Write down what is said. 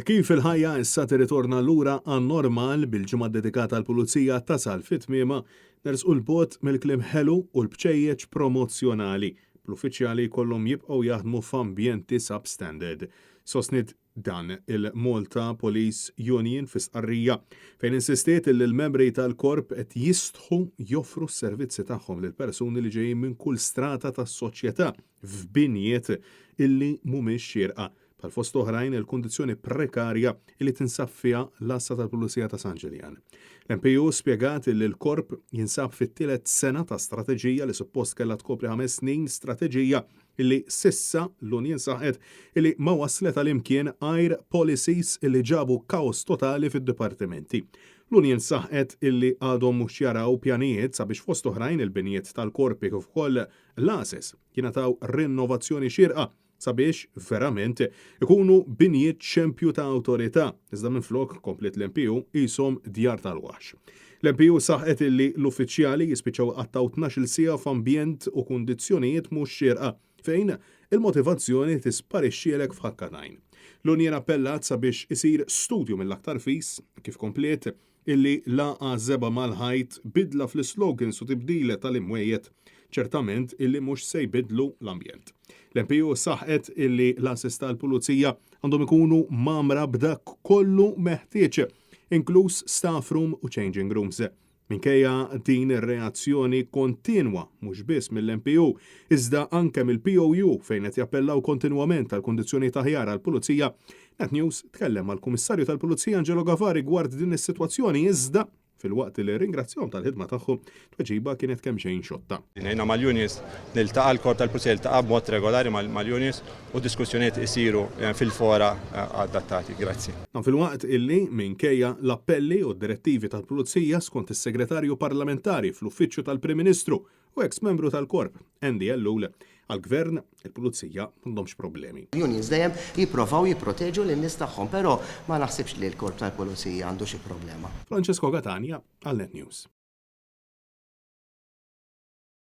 Kif il-ħajja issa tirritorna lura għan-normal bil-ġimgħa ddedikata għall-Pulizija tasal fi tmiemha, nersqu 'l bogħod mill-kliem ħelu u l-bċejjeċ promozzjonali, bl-uffiċjali jkollhom jibqgħu jaħdmu f'ambjenti substandard. Sostniet dan il-Malta Police Union fi stqarrija fejn insistiet li l-membri tal-Korp qed jistħu joffru s-servizzi tagħhom lil persuni li ġejjin minn kull strata tas-soċjetà f'binjiet illi mhumiex xierqa bħal fost oħrajn il-kundizzjoni prekarja li tinsab fiha l-għassa tal-Pulizija ta' San Ġiljan. L-MPU spjegat li l-Korp jinsab fit-tielet sena ta' strateġija li suppost kellha tkopri ħames snin, strateġija li s'issa l-Union saħqet li ma wasslet għal imkien għajr policies li ġabu kaos totali fid-dipartimenti. L-Union saħqet illi għadhom mhux jaraw pjanijiet sabiex fost oħrajn il-binjiet tal-korpi kif ukoll l-għases jingħataw rinnovazzjoni xierqa sabiex verament ikunu binjiet xempju ta' awtorità, iżda minflok, kompliet l-MPU, qishom djar tal-waħx. L-MPU saħqet illi l-uffiċjali jispiċċaw iqattgħu tnax-il siegħa f'ambjent u kundizzjonijiet mhux xierqa, fejn il-motivazzjoni tisparixxielek f'ħakka t'għajn. L-union appellat sabiex isir studju mill-aktar fis, kif kompliet, illi lagħqa żebgħa mal-ħajt, bidla fl-islogans u tibdil tal-imwejjed ċertament illi mhux se jbiddlu l-ambjent. L-MPU saħqet illi l-għases tal-Pulizija għandhom ikunu mgħammra b'dak kollu meħtieġ, inkluż staff room u changing rooms. Minkejja din ir-reazzjoni kontinwa mhux biss mill-MPU, iżda anke mill-POU fejn qed jappellaw kontinwament għal kundizzjonijiet aħjar għall-Pulizija, Net News tkellem mal-Kummissarju tal-Pulizija Angelo Gafà rigward din is-sitwazzjoni iżda filwaqt li rringrazzjahom tal-ħidma tagħhom, tweġiba kienet kemxejn xotta. Jiena mal-unions niltaqa', l-Korp tal-Pulizija jiltaqa' b'mod regolari mal-unions u diskussjonijiet isiru fil-fora adattati. Grazzi. Dan filwaqt illi, minkejja l-appelli u d-direttivi tal-Pulizija skont is-Segretarju Parlamentari fl-Uffiċċju tal-Prim Ministru u eks membru tal-Korp, Andy Ellul, għall-Gvern, il-Pulizija m'għandhomx problemi. Unions dejjem jipprovaw jipproteġu lin-nies tagħhom, però ma naħsibx li l-Korp tal-Pulizija għandu xi problema. Francesco Catania għal Net News.